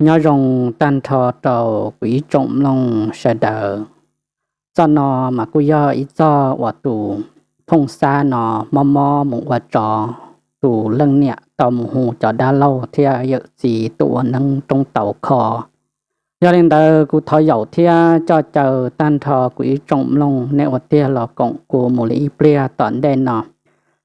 Nyob zoo tag nrho rau kuv ib tsoom mloog sawv daws. Txoj no mas kuj yog ib txoj uas tus Phooj Xab no mob mob mus ua tsov, tus leej niam tau mus hu cov dab laug thiab yawm txiv tuaj ua neeb roob taus kho. Yog li ntawd kuv thov yaum thiab coj caw tag nrho kuv ib tsoom mloog nej ua tiag los koom kuv mus li ib pliag tom ntej no,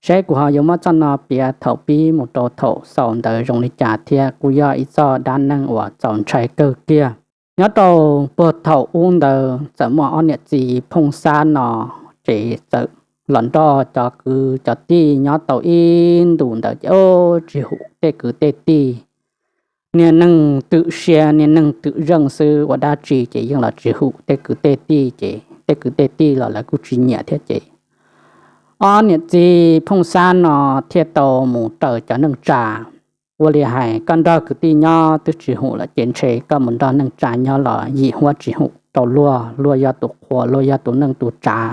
seb kuv ho yuav muab txoj no piav thaum pib mus rau thaum xaus ntawd zoo li cas thiab kuj yog ib txoj dab neeg uas txaus ntshai kawg kiag. Nyob rau puag thaum ub ntawd txawm muaj ob niam txiv Phooj Xab no ces txawm los nrog cov kwv cov tij nyob tau ib ntus ntawd ces tsis hum tej kwv tej tij. Niag neeg twm sia niag neeg twm zeej xwb, ua dab tsi ces yeej los tsis hum tej kwv tej tij ces tej kwv tej tij los lawv kuj tsis nyiam thiab ces ob niam txiv Phooj Xab no thiaj tau mus raws cov neej tsa. Ua li hais koj nrog kwv tij nyob twb tsis hum lawm ces ntshe koj mus nrog neej tsa nyob los yim huab tsis hum rau luag, luag yog tus qhuas, luag yog tus neej tus tsav,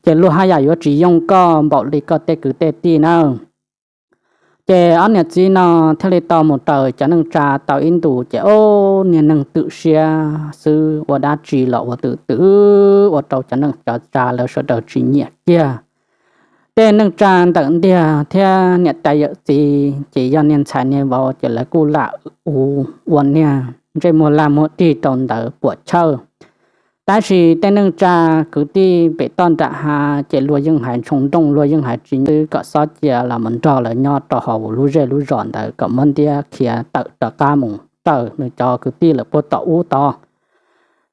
ces luag haj yam yuav tsis yoo koj npaum li koj tej kwv tej tij nawb. Ces ob niam txiv no thiaj li tau mus raws cov neej tsa tau ib ntus ces ob niag neeg twm siab xwb, ua dab tsi los ua twm twm ua rau cov neej cov tsa lawv sawv daws tsis nyiam kiag. Tej neej tsa ntawm ntiag thiab niam tais yawm txiv ces yog niag ntxhais niag vauv ces lawv kuj lam ua ua niag ntsej muag lag muag dig rau ntawd puam chawj. Tab sis tej neej tsa kwv tij pem toj nram hav ces luag yeej hais ntshoo nrooj, luag yeej hais tsis nyob xwb, kom xob cia los mus nrog lawv nyob rau hauv lub zej lub zos ntawd kom muab ntiab khiav tawm rov qab mus raws nws cov kwv tij lawm puag tom ub tod.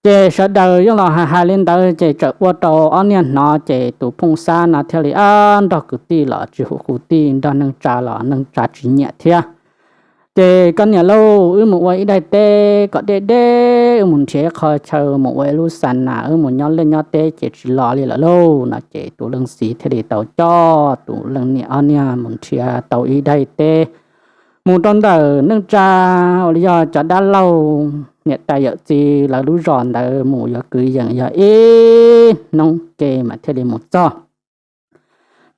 Ces sawv daws yeej los hais hais li ntawd ces txawm ua rau ob niag hnov ces tus Phooj Xab no thiaj li, ab, nrog kwv tij los tsis hum kwv tij, nrog neej tsa los neej tsa tsis nyiam thiab. Ces koj niam lauj, wb mus ua ib daim teb kom deb deb, wb mus nrhiav ib qho chaw mus ua ib lub xa nas, wb mus nyob liaj nyob teb ces tsis los li lawm lauj no ces tus leej txiv thiaj li tau coj tus leej niam ob niag mus nrhiav tau ib daim teb mus rau ntawm neej tsa uas yog cov dab laug niam tais yawm txiv lawv lub zos ntawd mus yuav kwv yees yog ib hnub ke mas thiaj li mus txog.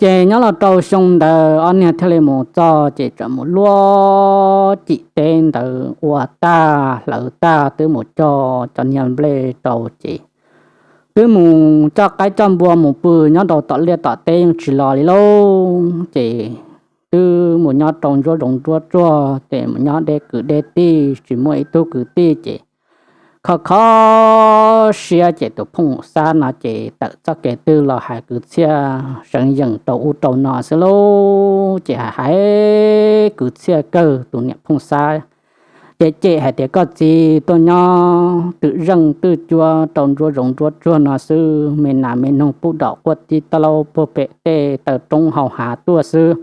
Ces nyob los rau xyoo ntawd ob niag thiaj li mus txog ces txawm mus luaj cim teb ntawd ua tag hlawv tag twb mus cog cov niag nplej rau ces twb mus coj qaib coj npua mus pw nyob rau tom liaj tom teb yeej tsis los li lauj. Ces twb mus nyob rau nruab zoov nruab tsuag ces mus nyob deb kwv deb tij tsis muaj ib tug kwv tij ces kho kho siab ces tus Phooj Xab no ces tawm txoj kev twg los hais kwv txhiaj seev yees rau ub rau no xwb lauj. Ces hais hais kwv txhiaj kawg, tus niam Phooj Xab ces cem hais tias koj txiv tuaj nyob twm zeej twj cuab rau nruab zoov nruab tsuag no xwb, me nas me noog pub dom quaj tib taub laub puag pem tej taw roob hau hav tuaj xwb.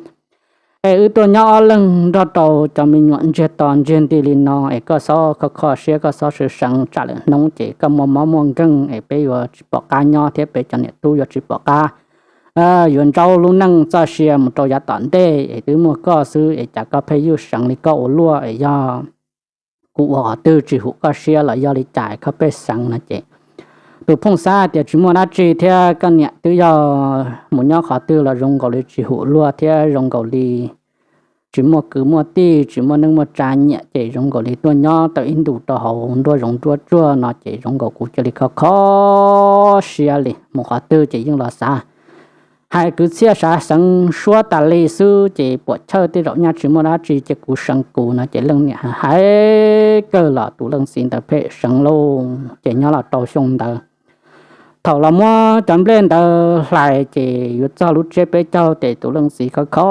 Es wb tuaj nyob ob leeg nrog rau cov me nyuam ntsiag to ntsiag nti li no es koj xob kho kho siab, koj xob seev seev, tsam lwm hnub ces koj muaj mob muaj nkeeg es peb yuav tsis pom qab nyob thiab peb cov niam tub yuav tsis pom qab yuav ntsaub lub neej txoj sia mus rau yav tom ntej es twb muaj koj xwb es cas koj pheej ywj seev li koj ua luaj es yog kuv ua qhov twg tsis hum koj siab los yog li cas koj pheej seev no ces tus Phooj Xab tias tsis muaj dab tsi thiab, koj niam twb yog mus nyob qhov twg los zoo nkaus li tsis hum luag thiab zoo nkaus li tsis muaj kwv muaj tij tsis muaj neej muaj tsa nyiam ces zoo nkaus li tuaj nyob tau ib ntus rau hauv nruab zoov nruab tsuag no ces zoo nkaus kuv cia li kho kho siab li, mus qhov twg ces yeej los xav hais kwv txhiaj, xav seev suab tas li xwb ces puam chawj tej zaum nyaj tsis muaj dab tsi ces kuv seev kuv no ces leej niam hais hais kawg los tus leej txiv ntawd pheej seev lauj. Ces nyob los rau xyoo ntawd thaum los muab cov nplej ntawd hlais ces yuav txog lub tsiab peb caug ces tus leej txiv kho kho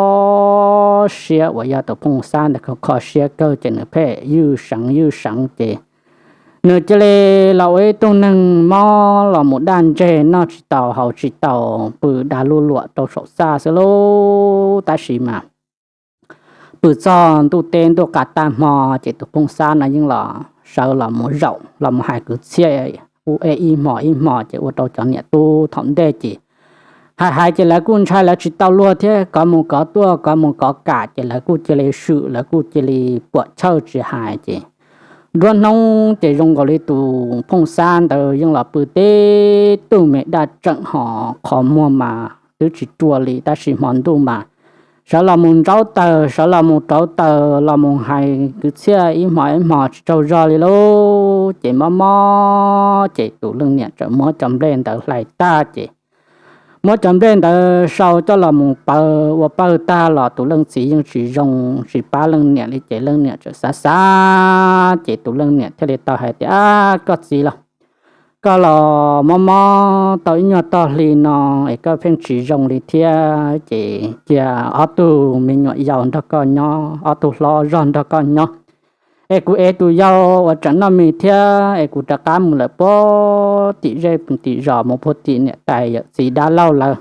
siab uas yog tus Phooj Xab ntawd kho kho siab kawg ces nws pheej ywj seev ywj seev ces nws cia li los ua ib tug neeg mob los mus daj ntseg, noj tsis tau haus tsis tau, pw da luj luam rau saum txaj xwb lauj. Tab sis mas pw txog ntuj teb ntuj qab tag hmo ces tus Phooj Xab no yeej los sawv los mus zaum los mus hais kwv txhiaj ua ib hmos ib hmos ces ua rau cov niam tub thaum ntej ces hais hais ces lawv kuj ntshai lawv tsis tau luag thiab, kov mus kov tuaj kov mus kov kam ces lawv kuj cia li swm, lawv kuj cia li puam chawj tsis hais ces nruab hnub ces zoo nkaus li tus Phooj Xab ntawd yeej los pw tib tug me daj tseem ho qhov muag mas twb tsis rua li tab sis hmo ntuj mas sawv los mus ntsaub taws, sawv los mus rauv taws, los mus hais kwv txhiaj ib hmos ib hmos tsis tsaug zog li lauj. Ces mob mob ces tus leej niam txawm muab cov nplej ntawd hlais tag ces muab cov nplej ntawd sau coj los mus paws ua pawg tag los tus leej txiv yeej tsis zoo, tsis pab leej niam li ces leej niam txawm xav xav ces tus leej niam thiaj li tau hais tias, Ab, koj txiv los, koj los mob mob tau ib nyuag tog hli no es koj pheej tsis zoo li thiab ces cia ob tug me nyuam yaus nrog koj nyob, ob tug hlob zog nrog koj nyob, es kuv ev tus yau uas tseem noj mis thiab es kuv rov qab mus lawm puag tim zej tim zos, mus puag tim niam tais yawm txiv dab laug lawm,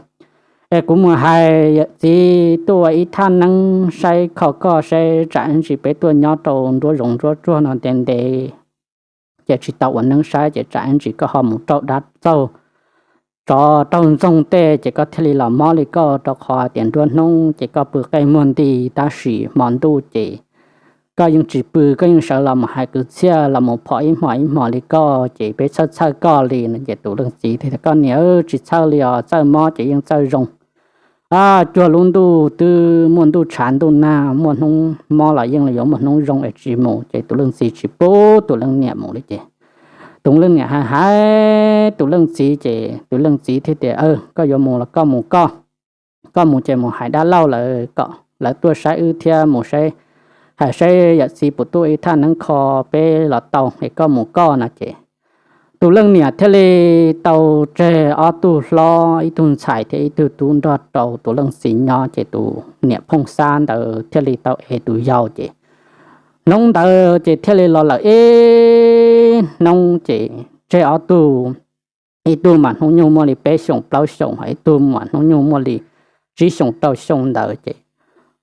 es kuv mus hais yawm txiv tuaj ua ib thaj neeb saib kho koj saib tsam ib ntsis peb tuaj nyob rau nruab zoov nruab tsuag no ntev ntev ces tsis tau ua neeb saib ces tsam ib ntsis koj ho mus raug dab txaug tsov raug ntxoog tej ces koj thiaj li los mob li koj, rau qhov tias nruab hnub ces koj pw qe muag nti, tab sis hmo ntuj ces koj yeej tsis pw, koj yeej sawv los mus hais kwv txhiaj los mus phom ib hmos ib hmos li koj ces peb txhawj txhawj koj li no. Ces tus leej txiv thiaj tias, Koj niam, tsis txhawj li os, txawj mob ces yeej txawj zoo. Cuag lub ntuj twb muaj ntuj tshav ntuj nag, muaj hnub mob los yeej yuav muaj hnub zoo es tsis mus. Ces tus leej txiv tsis pub tus leej niam mus li ces tus leej niam hais hais tus leej txiv ces tus leej txiv thiaj tias, Koj yuav mus los koj mus koj, koj mus ces mus hais dab laug lawv kom lawv tuaj saib wb thiab mus saib, hais saib yawm txiv puas tuaj ib thaj neeb kho peb los tau es koj mus koj no ces tus leej niam thiaj li tau tseg ob tug hlob, ib tug ntxhais thiab ib tug tub nrog rau tus leej txiv nyob ces tus niam phooj xab ntawd thiaj li tau ev tus yau ces hnub ntawd ces thiaj li los lawm ib hnub ces tseg ob tug, ib tug mas hnub nyoog muaj li peb xyoos plaub xyoos, ib tug mas hnub nyoog muaj li tsib xyoos rau xyoo ntawd ces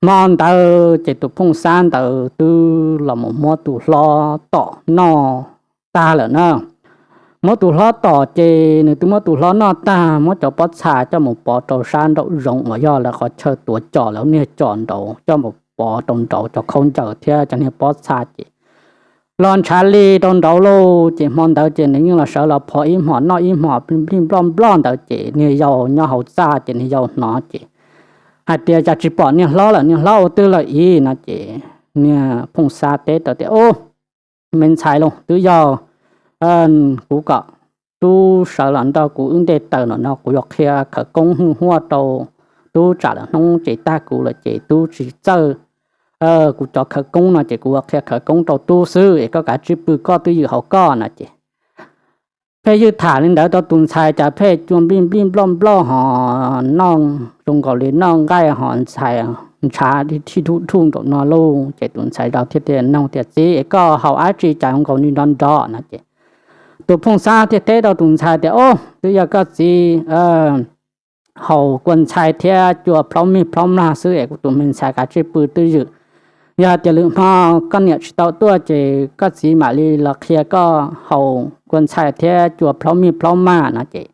hmo ntawd ces tus phooj xab ntawd twb los mus muab tus hlob tom noj tag lawm na. Muab tus hlob tom ces nws twb muab tus hlob noj tag, muab cov pob txha coj mus pov rau sab nraum zoov uas yog lawv qhov chaw tuav cos, lawv niag cos nraud coj mus pov rau nraud, cov khaub ncaws thiab cov niag pob txha ces los ntshav li rau nraud lauj. Ces hmo ntawd ces nws yeej los sawv los phov ib hmos noj ib hmos nplij nploj nploj ntawd ces niag yau nyob hauv txaj ces niag yau hnov ces hais tias, Cas tsis pom niag hlob lawm, niag hlob ua twg lawm ib? No ces niag phooj xab teb tau tias, Ub, me ntxhais lauj, twb yog kuv kom tub sawv los nrog kuv wb nte taws no no, kuv yuav qhia khawv koob hwj huaj rau tub, tsam lawm hnub ces tag kuv lawm ces tub tsis txawj kuv cov khawv koob no ces kuv yuav qhia khawv koob rau tub xwb es koj kav tsij pw koj twj ywm hauv koj no ces pheej ywj tham li ntawd rau tus ntxhais, cas pheej cua nplij nplij nploj nploj ho noj zoo nkaus li noj nqaij ho ntxhais ntshav dhij dhuj dhuj nraum no lauj. Ces tus ntxhais zau thiaj tias, Noog tias txiv es koj haus dab tsi cas zoo nkaus li nrov nrov? No ces tus phooj xab thiaj teb rau tus ntxhais tias, Ub, twb yog koj txiv haus kua ntxhai thiab cua plhaub mij plhaub mlaj xwb es kuv tus me ntxhais kav tsij pw twj ywm. Yog tias lwm hmo koj niam tsis tau tuaj ces koj txiv mam li los qhia koj haus kua ntxhai thiab cua plhaub mij plhaub maj no ces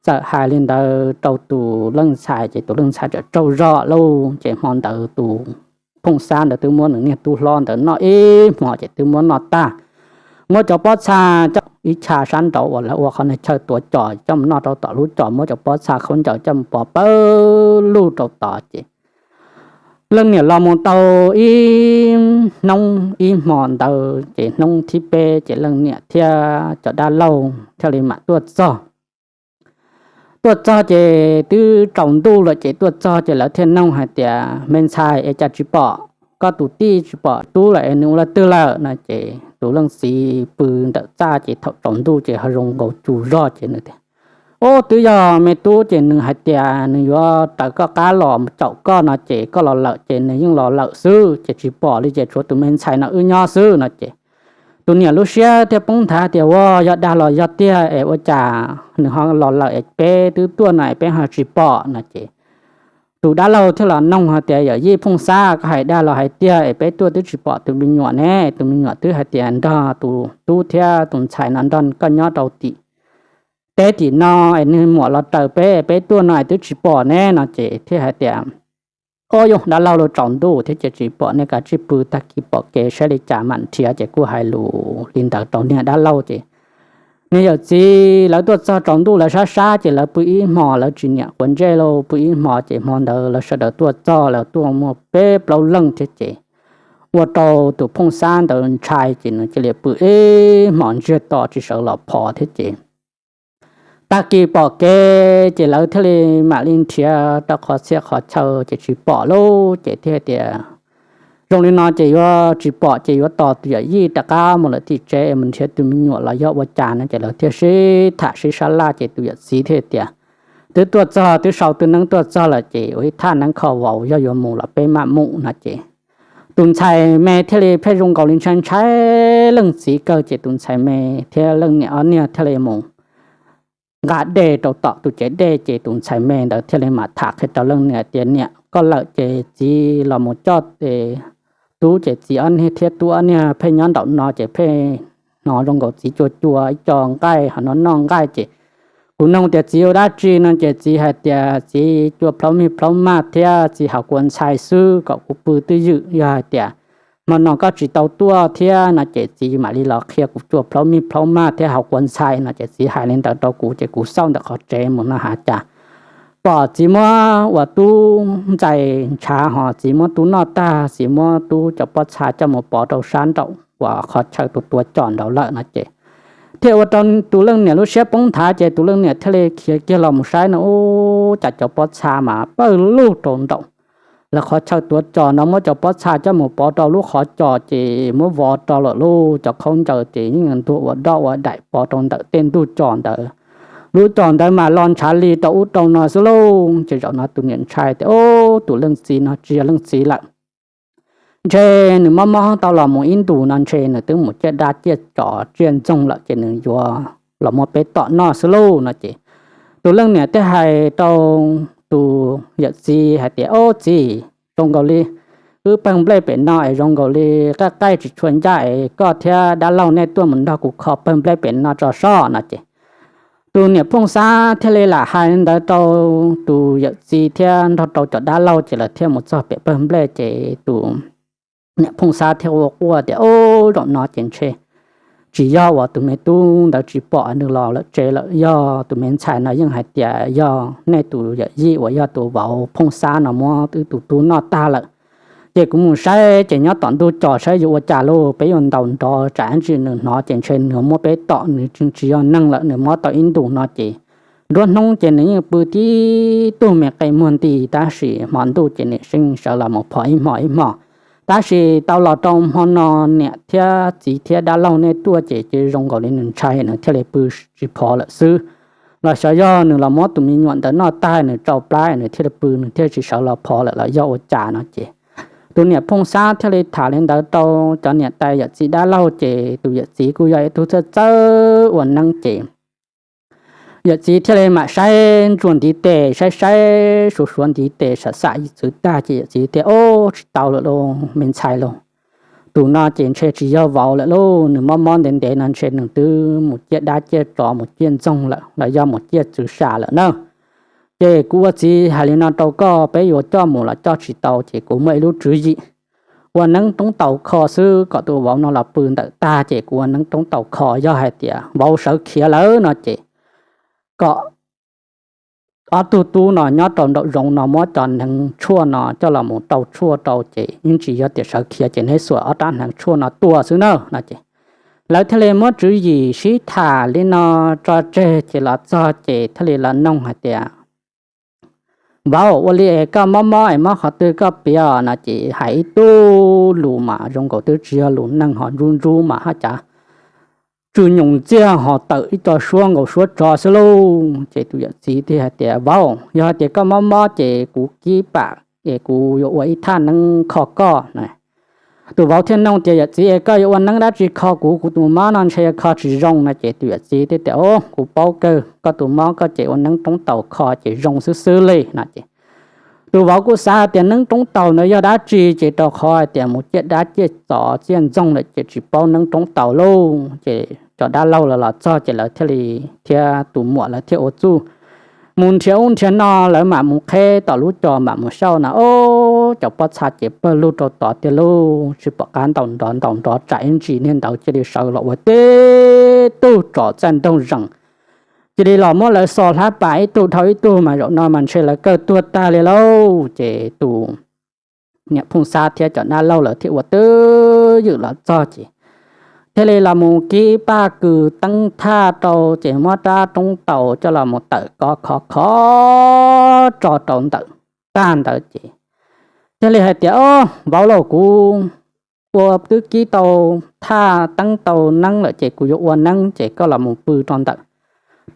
txawm hais li ntawd rau tus leej ntxhais ces tus leej ntxhais txawm tsaug zog lauj. Ces hmo ntawd tus phooj xab ntawd twb muab nws niag tub hlob ntawd noj ib hmo ces twb muab noj tag, muab cov pob txha coj ib chav sab nraud uas lawv ua qhov niag chaw tuav cos coj mus noj rau tom lub cos, muab cov pob txha khaub ncaws coj mus pov pawg lug rau tod ces leej niam los mus tau ib hnub ib hmo ntawd ces hnub thib peb ces leej niam thiab cov dab laug thiaj li mam tuaj txog. Tuaj txog ces twb tsaus ntuj lawm ces tuaj txog ces lawv thiaj noog hais tias, Me ntxhais, es cas tsis pom koj tus tij, tsis pom tub lawm es nws ua lawv twg lawm? No ces tus leej txiv pw ntawm txaj ces thaum tsaus ntuj ces ho zoo nkaus tsaug zog ces nws tias, Ub, twb yog me tub ces nws hais tias nws yuav raws koj qab los caum koj no ces koj los lawm ces nws yeej los lawm xwb ces tsis pom li ces tshuav tus me ntxhais no wb nyob xwb no ces tus niam lub siab thiaj poob nthav tias, Ua, yog dag los yog tiag es ua cas nws ho los lawm es peb twb tuaj no es peb ho tsis pom? No ces tus dab laug thiaj los noog hais tias, Yawm yij phooj xab, koj hais dag los hais tiag es peb tuaj twb tsis pom tus me nyuam ne? Tus me nyuam twb hais tias nrog tus tub thiab tus ntxhais no nrog koj nyob rau tim teb tim no es nws muam los raws peb, peb tuaj no es twb tsis pom ne? No ces thiaj hais tias, Ob yog dab laug, tsaus ntuj thiab ces tsis pom, nej kav tsij pw, tag kis pom kev saib li cas mam nrhiav. Ces kuj hais lus li ntawd rau niag dab laug ces niag yawm txiv lawv tuaj txog tsaus ntuj lawv sab sab ces lawv pw ib hmos, lawv tsis niam quav ntsej lauj, pw ib hmos ces hmo ntawd lawv sawv daws tuaj txog, lawv tuaj muaj peb plaub leeg thiab ces ua rau tus phooj xab ntawd ntshai ces nws cia li pw ib hmos ntsiag to tsis sawv los phov thiab ces tag kis pom kev ces lawv thiaj li mam li nrhiav rau qhov txhia qhov chaw ces tsis pom lauj, ces thiaj tias zoo li no ces yuav tsis pom ces yuav tos tus yawm yij rov qab mus lawm tim tsev mus nrhiav tus me nyuam los yog ua cas no ces lawv thiaj sib tham sib sab laj ces tus yawm txiv thiaj tias twb tuaj txog, twb sau tus neeb tuaj txog lawm ces ua ib thaj neeb kho vauv, yog yuav mus los peb mam mus no ces tus ntxhais me thiaj li pheej zoo nkaus li ntshai ntshai leej txiv kawg ces tus ntxhais me thiab leej niam ob niag thiaj li mus nqa dej rau tom tus cev dej ces tus ntxhais me ntawd thiaj li mam tham qhia rau leej niam tias niam, koj lawm ces txiv los mus coj tub ces txiv ob niag thiab tub ob niag pheej nyob nraum no ces pheej hnov zoo nkaus txiv cua cua ib co nqaij ho noj noj nqaij ces kuv nug tias txiv ua dab tsi no ces txiv hais tias txiv cua plhaub mig plhaub maj thiab txiv haus kua ntxhai xwb kom kuv pw twj ywm, yog hais tias hmo no koj tsis tau tuaj thiab no ces txiv mam li los qhia kuv cua plhaub mig plhaub maj thiab haus kua ntxhai no ces txiv hais li ntawd rau kuv ces kuv xauj ntawm qhov tsev mus no has cas pom txiv muab uas tub ntxais ntshav ho txiv muab tub noj tag, txiv muab tub cov pob txha coj mus pov rau sab nraum uas qhov chaw tus tua cos nraud lawm no ces thiaj ua rau tus leej niam lub siab poob nthav ces tus leej niam thiaj li khiav kiag los mus saib no ub cas cov pob txha mas pawg lug rau nraum lawv qhov chaw tuav cos no, muab cov pob txha coj mus pov rau lub qhov cos ces muab vov rau lawm lauj, cov khaub ncaws ces yeej ntuag ua doj ua daim pov rau ntawm tej ntug cos ntawd. Lub cos ntawd mas lo ntshav li rau ub rau no xwb lauj. Ces zaum no tus niam ntshai tias ub, tus leej txiv no tsis yog leej txiv lawm, ntshe nws mob mob tau los mus ib ntus no ntshe nws twb mus ciaj dab ciaj tsov ciaj ntxoog lawm ces nws yuav los muab peb tom noj xwb lauj no ces tus leej niam thiaj hais rau tus yawm txiv hais tias ob txiv, zoo nkaus li wb pawg nplej pem no es zoo nkaus li qaij qaij tsis tshua ncaj es koj thiab dab laug nej tuaj mus nrog kuv kho pawg nplej pem no tso sob no ces tus niam phooj xab thiaj li lam hais li ntawd rau tus yawm txiv thiab nrog rau cov dab laug ces lawv thiaj mus txog pem pawg nplej ces tus niam phooj xab thiaj ua quaj tias ob, zaum no ces ntshe tsis yog uas tus me tub ntawd tsis pom nws los lawm tsev lawm, yog tus me ntxhais no yeej hais tias yog nej tus yawm yij uas yog tus vauv phooj xab no muab wb tus tub noj tag lawm. Ces kuv mus saib ces nyob tom ntug cos saib yuav ua cas lauj, peb yuav ntaus nrov tsam ib ntsis nws hnov ces ntshe nws muab peb tom, nws tsis yog neeg lawm, nws mob tau ib ntus no ces nruab hnub ces nws yeej pw tib tug me qe muag nti tab sis hmo ntuj ces nws yeej sawv los mus phov ib hmos ib hmos. Tab sis tau los rau hmo no niam thiab txiv thiab dab laug nej tuaj ces cia zoo nkaus li nws ntshai nws thiaj li pw tsis phov lawm xwb. Los xyov yog nws los muab tus me nyuam ntawd noj tag nws tsau plab nws thiaj li pw nws thiaj tsis sawv los phov lawm los yog ua cas no ces tus niam phooj xab thiaj li tham li ntawd rau cov niam tais yawm txiv dab laug ces tus yawm txiv kuj yog ib tug txawj txawj ua neeb ces yawm txiv thiaj li mam saib ntsuag ntiv tes saib saib suav suav ntiv tes sam xam txwv tag ces yawm txiv tias ob, tsis tau lawm lauj me ntxhais lauj, tus no ces ntshe tsis yog vauv lawm lauj, nws mob mob ntev ntev no ntshe nws twb mus ciaj dab ciaj tsov mus ciaj ntxoog lawm los yog mus ciaj txwv sam lawm na. Ces kuv ua txiv hais li no rau koj, peb yuav coj mus los coj tsis tau ces kuv muaj ib lub tswv yim ua neeb roob taus kho xwb kom tus vauv no los pw ntawm tag ces kuv ua neeb roob taus kho, yog hais tias vauv sawv khiav lawm no ces kom ob tug tub no nyob rau nraum zoov no muab cov hneev tshuaj no coj los mus rau tshuaj rau ces yeej tsis yog tias sawv khiav ces neb xuas ob rab hneev tshuaj no tua xwb na no ces lawv thiaj li muab tswv yim sib tham li no tso tseg ces los txog ces thiaj li los noog hais tias vauv, ua li es koj mob mob es mob qhov twg koj piav no ces hais ib tug lus mas zoo nkaus twb tsis yog lus neeg ho ntsub ntsub mas haj cav tsw nyoos ntxiag ho tawm ib co suab nkaus suab tsov xwb lauj. Ces tus yawm txiv thiaj hais tias vauv, yog hais tias koj mob mob ces kuv kib pam es kuv yuav ua ib thaj neeb kho koj. Tus vauv thiaj noog tias yawm txiv es koj yuav ua neeb dab tsi kho kuv, kuv tus mob no ntshe yuav kho tsis zoo no ces tus yawm txiv thiaj tias o, kuv paub kawg, koj tus mob koj ces ua neeb roob taus kho ces zoo xwb xwb li no ces tus vauv kuj xav hais tias neeb roob taus ntawd yog dab tsi ces rau qhov hais tias mus ciaj dab ciaj tsov ciaj ntxoog lawm ces tsis paub neeb roob taus lauj. Ces cov dab laug lawv los txog ces lawv thiaj li thiab tus muam lawv thiaj ua txuj mus nrhiav ub nrhiav no, lawv mam mus qheb tom lub cos mam mus xyauj no o, cov pob txha ces pawg lug rau tod tiag lauj, tsis pom qab ntaus nrov ntaus nrov tsam ib ntsis niag ntawd cia li sawv los ua teb tib tug tsov txaij nraug zees, cia li los muab lawv xo hlab pas ib tug dhau ib tug mas zaum no mas ntshe lawv kawg tuag tag li lauj. Ces tus niam Phooj Xab thiab cov dab laug lawv thiaj ua twj ywm los txog ces thiaj li los mus kib paj kws teeb thaj rau ces muab rab roob taus coj los mus tawm kov khov kho tso rau ntawm tag ntawd ces thiaj li hais tias, Au, vauv lauj, kuv ua twb kib tau thaj teeb tau neeb lawm ces kuv yuav ua neeb ces koj los mus pw rau ntawm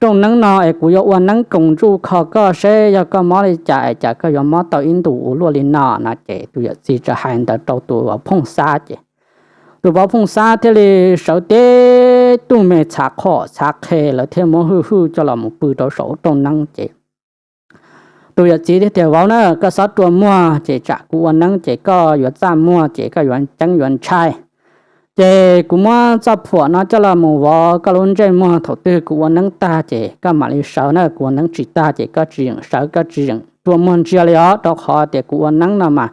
rooj neeb no es kuv yuav ua neeb koom ntsuj kho koj seb yog koj mob li cas es cas koj yuav mob tau ib ntus ua luaj li no. No ces tus yawm txiv txawm hais ntawd rau tus vauv Phooj Xab ces tus vauv Phooj Xab thiaj li sawv tib tug me txhav qhom txhav qhe lawv thiaj muab hwj hwj coj los mus pw rau saum rooj neeb ces tus yawm txiv thiaj tias, Vauv na, koj txhob rua muag ces tsam kuv ua neeb ces koj yuav txaj muag ces koj yuav ceeb yuav ntshai. Ces kuv muab txoj phuam no coj los mus vov koj lub ntsej muag, thaum twg kuv ua neeb tag ces koj mam li sawv na, kuv ua neeb tsis tag ces koj tsis yeem sawv koj tsis yeem rua muag ntsia li os, rau qhov tias kuv ua neeb no mas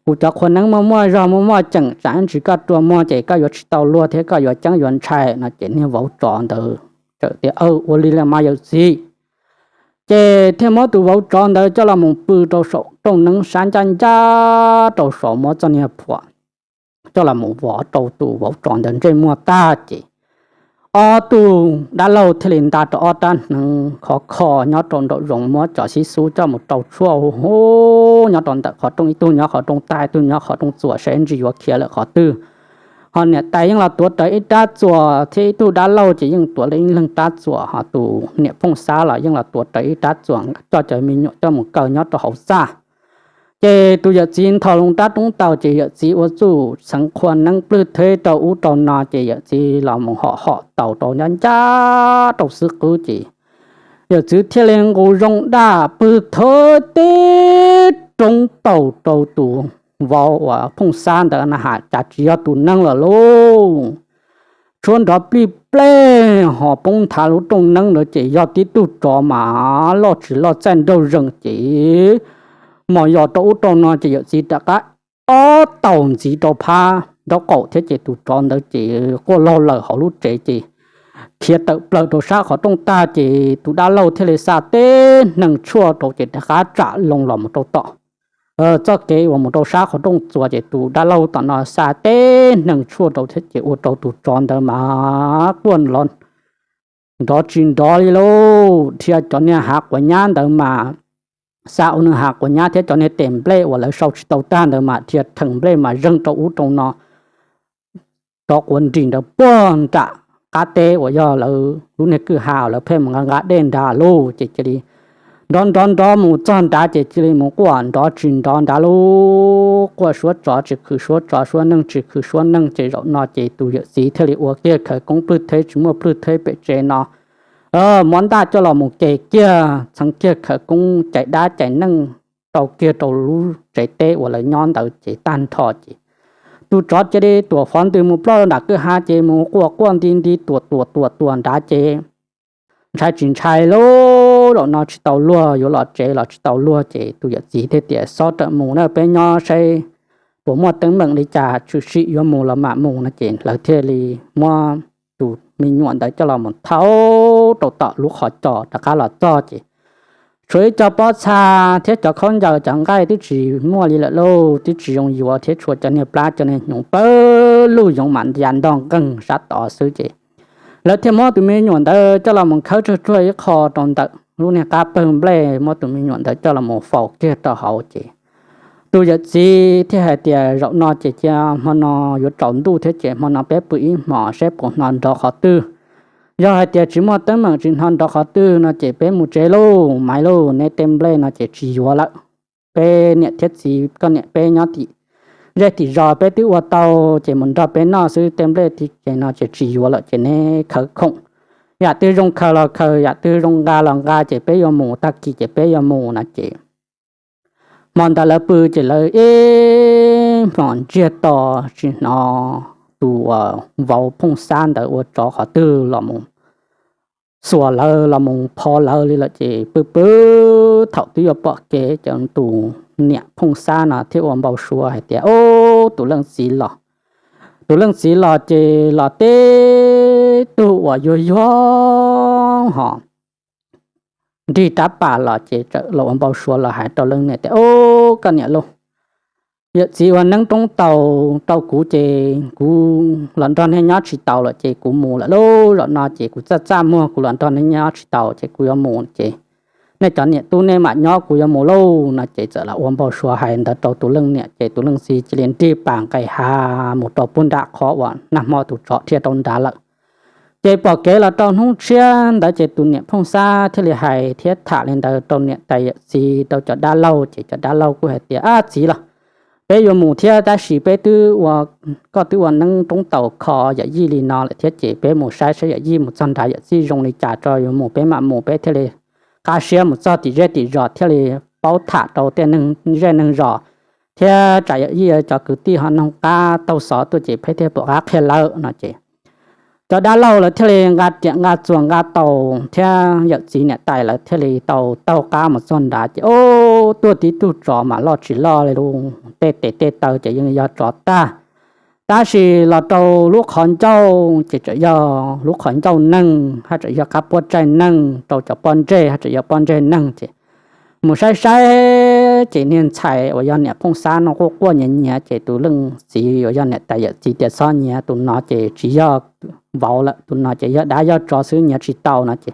kuv cov qhua neeb muaj muaj zog muaj muaj ceem, tsam ib ntsis koj rua muag ces koj yuav tsis tau luag thiab koj yuav ceeb yuav ntshai. No ces niag vauv tsov ntawd txawm tias, Aw, ua li los mas yawm txiv. Ces thiaj muab tus vauv tsov ntawd coj los mus pw rau saum rooj neeb sab ncaj ncaj rau saum, muab txoj niag phuam coj los mus vov rau tus vauv tsov ntawd ntsej muag tag ces ob tug dab laug thiaj li nta rau ob rab hneev khov kho nyob rau nraum zoov, muab cov xib xub coj mus rau tshuaj hu hu nyob rau ntawm qhov rooj, ib tug nyob qhov rooj tag, ib tug nyob qhov rooj txuas, saib ntsis yuav khiav lawm qhov twg. Ho niam tais yeej los tuav rawv ib rab txuas thiab ib tug dab laug ces yeej tuav lawv ib leeg rab txuas, ho tus niam Phooj Xab los yeej los tuav rawv ib rab txuas coj cov me nyuam coj mus kaw nyob rau hauv txaj. Ces tus yawm txiv nthos loo rab roob taus ces yawm txiv ua txuj xeev qhua neeb plwg theb rau ub rau no ces yawm txiv los mus hom hom taus rau ncaj ncaj rau xwb qwb ces yawm txiv thiaj li nqus zoo daj pwg thawb tib roob taus rau tus vauv uas Phooj Xab ntawd na has cas tsis yog tus neeg lawm lauj. Tshuab nrov plij plej ho poob nthav lub rooj neeb ntawd ces yog tib tug tsov mas loj tsis loj txaij nraug zees ces mos yos rau ub rau no ces yawm txiv rov qab ob taus ntxiv rau phab nraub qaum thiab ces tus tsov ntawd ces quaj laug lawm hauv lub tsev ces khiav tawm plaws rau sab qhov rooj tag ces tus dab laug thiaj li xa tib neeg tshuaj rau ces rov qab tsam loo los mus rau tom txoj kev uas mus rau sab qhov rooj txuas ces tus dab laug tom no xa tib neeg tshuaj rau thiab ces ua rau tus tsov ntawd mas quaj nrov tsis nrov li lauj. Dhia cov niag hav quav nyab ntawd mas xa ua nws hav quav nyab thiab cov niag tes nplej uas lawv sau tsis tau tag ntawd mas dhia theem nplej mas zeeg rau ub rau no rov quav nrim ntawd puag nram qab teb uas yog lawv lub niag kwj ha lawv pheej mus nqa nqa dej nrad lauj. Ces cia li nrov nrov nrov mus txog nrad ces cia li mus quaj nrov tsis nrov nrad lauj. Quaj suab tsov tsis khwv suab tsov, suab neeg tsis khwv suab neeg. Ces zaum no ces tus yawm txiv thiaj li ua kiag khawv koob plwg theb tsis muaj plwg theb pem tsev no, muab ntaj coj los mus ke kiag txheev kiag khawv koob cais dab cais neeg rau kiag rau lub tsev teb uas lawv nyob ntawd ces tag nrho ces tus tsov cia li tuam fov ntws mus ploj nram kwj ha ces mus quaj quaj nti nti tuam tuam tuam tuam nrad ces ntshai tsis ntshai lauj, zaum no tsis tau luag, yuav los tsev los tsis tau luag. Ces tus yawm txiv thiaj tias, Txhob rawm mus na, peb nyob saib puas muaj teeb meem li cas, tshwm sim yuav mus los mam mus. No ces lawv thiaj li muab tus me nyuam ntawd coj los mus thau rau tom lub qhov cos rov qab los txog ces tshuav ib co pob txha thiab cov khaub ncaws cov nqaij twb tsis muaj li lawm lauj, twb tsis zoo yuav thiab, tshuav cov niag plab cov niag hnyuv pawg lug yoov mam ya ntog nqeeg sab tod xwb. Ces lawv thiaj muab tus me nyuam ntawd coj los mus khawb tsuag tsuag ib qho rau ntawm lub niag qab pawg nplej, muab tus me nyuam ntawd coj los mus faus kiag rau hauv. Ces tus yawm txiv thiaj hais tias, Zaum no ces cia hmo no yuav tsaus ntuj thiab ces hmo no peb pw ib hmos saib puas hnov nrov qhov twg. Yog hais tias tsis muaj teeb meem tsis hnov nrov qhov twg no ces peb mus tsev lauj, maiv lauj, neb tej nplej no ces tsis yuav lawm. Peb niam thiab txiv koj niam peb nyob tim zej tim zos peb twb ua tau, ces mus nrog peb noj xwb, tej nplej tej no ces tsis yuav lawm ces neb khawv khoom, yam twg zoo khaws los khaws, yam twg zoo nqa los nqa, ces peb yuav mus, tag kis ces peb yuav mus. No ces hmo ntawd lawv pw ces lawv ib hmos ntsiag to tsis hnov tus vauv Phooj Xab ntawd ua tsov qhov twg los mus xuas lawv los mus pho lawv li lawm. Ces pw pw thaum twb yuav pom kev ces tus niam Phooj Xab no thiaj ua npau suav hais tias, Ub, tus leej txiv los tus leej txiv los ces los teb tug uas yuag yuag hos nrig rab pas los ces txawm los ua npau suav los hais rau leej niam tias, Au, koj niam lauj, yawm txiv ua neeb roob taus rau kuv ces kuv los nrog nej nyob tsis taus lawm ces kuv mus lawm lauj. Zaum no ces kuv txaj txaj muag, kuv los nrog nej nyob tsis taus ces kuv yuav mus ces nej cov niam tub nej mam nyob, kuv yuav mus lauj. No ces txawm los ua npau suav hais ntawd rau tus leej niam ces tus leej txiv cia li nrig pas nqes hav mus rau puag nram qhov uas nag hmo tus tsov dhia rau nrad lawm. Ces pom kev los rau hnub tshiab ntawd ces tus niam Phooj Xab thiaj li hais thiab tham li ntawd rau niam tais yawm txiv rau cov dab laug ces cov dab laug kuj hais tias, Ab txiv los, peb yuav mus thiab tab sis peb twb ua, koj twb ua neeb roob taus kho yawm yij li no lawm thiab ces peb mus saib saib yawm yij mus txog nrad yawm txij zoo li cas tso yuav mus peb mam mus, peb thiaj li qab siab mus txog tim zej tim zos thiaj li paub tham rau tej neeg zej neeg zos thiab tsam yawm yij cov kwv tij ho noog qab taug xov tuaj ces peb thiaj pom qab qhia lawm. No ces cov dab laug lawv thiaj li nqa riam nqa txuas nqa taus thiab yawm txiv niam tais lawv thiaj li tau taug qab mus txog nrad ces, Au, tuaj tib tug tsov mas loj tsis loj li lauj, tej tes tej taw ces yeej yog tsov tag, tab sis los rau lub qhov ncauj ces txawm yog lub qhov ncauj neeg haj txawm yog qab puab tsaig neeg, rau cov pob ntseg haj txawm yog pob ntseg neeg ces mus saib saib ces niag ntxhais uas yog niam Phooj Xab no quaj quaj nyiav nyiav ces tus leej txiv uas yog niam tais yawm txiv tias, Txhob nyiav, tus no ces tsis yog vauv lawm, tus no ces yog dab yog tsov xwb, nyiav tsis tau. No ces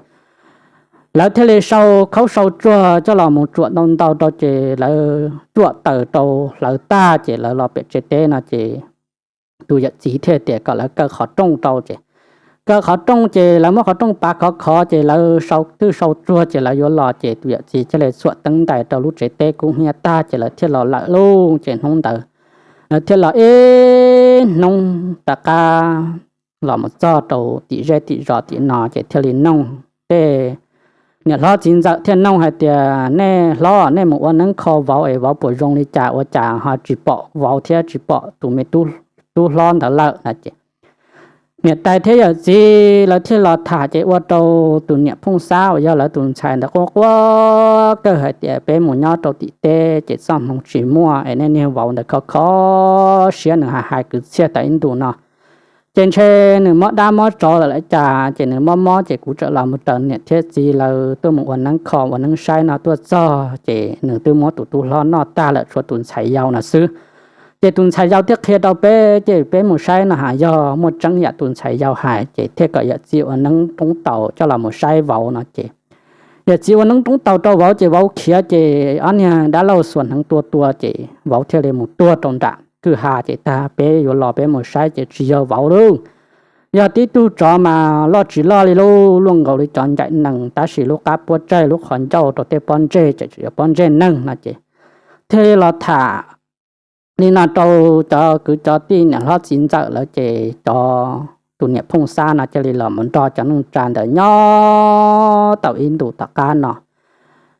lawv thiaj li sau khaub sau tsuag coj los mus tsuam ntau ntau rau ces lawv tsuam taws rau hlawv tag ces lawv los pem tsev teb no ces tus yawm txiv thiaj tias kom lawv kaw qhov rooj rau ces kaw qhov rooj ces lawv muab qhov rooj pav khov khov ces lawv sau twj sau tsuag ces lawv yuav los ces tus yawm txiv thiaj li txhuam teeb ntais rau lub tsev teb kub hnyiab tag ces lawv thiaj los lawm lauj. Ces hnub ntawd lawv thiaj los ib hnub tom qab los mus txog rau tim zej tim zos tim no ces thiaj li noog tej niam hlob txiv ntxawm thiaj noog hais tias, Nej hlob, nej mus ua neeb kho vauv es vauv puas zoo li cas ua cas ho tsis pom vauv thiab tsis pom tus me tub hlob ntawd lawm? No ces niam tais thiab yawm txiv lawv thiaj los tham ces ua rau tus niam Phooj Xab uas yog lawv tus ntxhais ntawd quaj quaj kawg hais tias, Peb mus nyob rau tim teb ces txoj hmoov tsis muaj es nej niag vauv ntawd kho kho siab, nws hais hais kwv txhiaj tas ib ntus no ces ntshe nws mob dab mob tsov lawm lawm cas ces nws mob mob ces kuv txawm los mus raws niam thiab txiv lawv tuaj mus ua neeb kho ua neeb saib no tuaj txog ces nws twb muab tus tub hlob noj tag lawm, tshuav tus ntxhais yau no xwb. Ces tus ntxhais yau thiaj qhia rau peb ces peb mus saib no has yog muaj tseeb yam tus ntxhais yau hais ces thiaj kom yawm txiv ua neeb roob taus coj los mus saib vauv no ces yawm txiv ua neeb roob taus rau vauv ces vauv khiav ces ob niag dab laug xuas hneev tua tua ces vauv thiaj li mus tuag rau nram kwj ha ces tag peb yuav los peb mus saib ces tsis yog vauv lauj, yog tib tug tsov mas loj tsis loj li lauj, luaj nkaus li cov ncaim nees tab sis lub qab puab tsaig lub qhov ncauj rau tej pob ntseg ces tseem yog pob ntseg neeg no ces thiaj li los tham li no rau cov kwv cov tij niam hlob txiv ntxawm lawv ces cov, tus niam Phooj Xab no cia li los mus nrog cov neej tsa ntawd nyob tau ib ntus tom qab no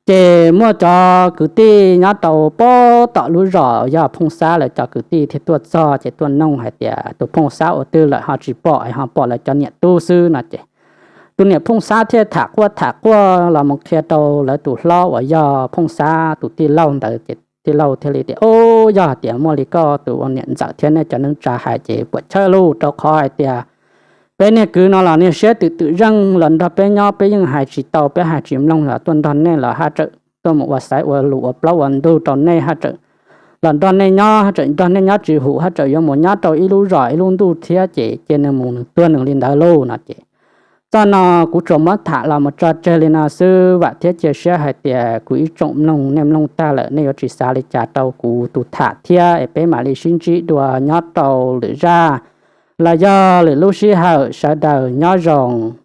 ces muaj cov kwv tij nyob rau pem tom lub zos yog Phooj Xab lawv cov kwv tij thiaj tuaj txog ces tuaj noog hais tias, Tus Phooj Xab ua twg lawm ho tsis pom es ho pom lawv cov niam tub xwb? No ces tus niam Phooj Xab thiaj tham quaj tham quaj los mus qhia rau lawv tus hlob uas yog Phooj Xab tus tij laug ntawd ces tij laug thiaj li tias, Au, yog hais tias muaj li koj tus ua niam ntxawm thiab nej cov neej tsa hais ces puam chawj lauj, rau qhov hais tias peb niag kwv no los niag siab twm twm zeej los nrog peb nyob peb yeej hais tsis tau, peb hais tsis mloog los tuaj nrog nej los haj tseem tuaj mus ua xaiv ua lus ua plaub ua ntug rau nej, haj tseem los nrog nej nyob, haj tseem nrog nej nyob tsis hum, haj tseem yuav mus nyob rau ib lub zos ib lub ntuj thiab ces cia nws mus nws tuag nws li ntawd lauj. No ces txoj no kuv tsuas muab tham los mus tso tseg li no xwb, vam thiab cia siab hais tias kuv ib tsoom mloog nej mloog tag lawm nej yuav tsis xav li cas rau kuv tus tham thiab es peb mam li sib ntsib dua nyob rau lwm zaj los yog lwm lub sij hawm, sawv daws nyob zoo.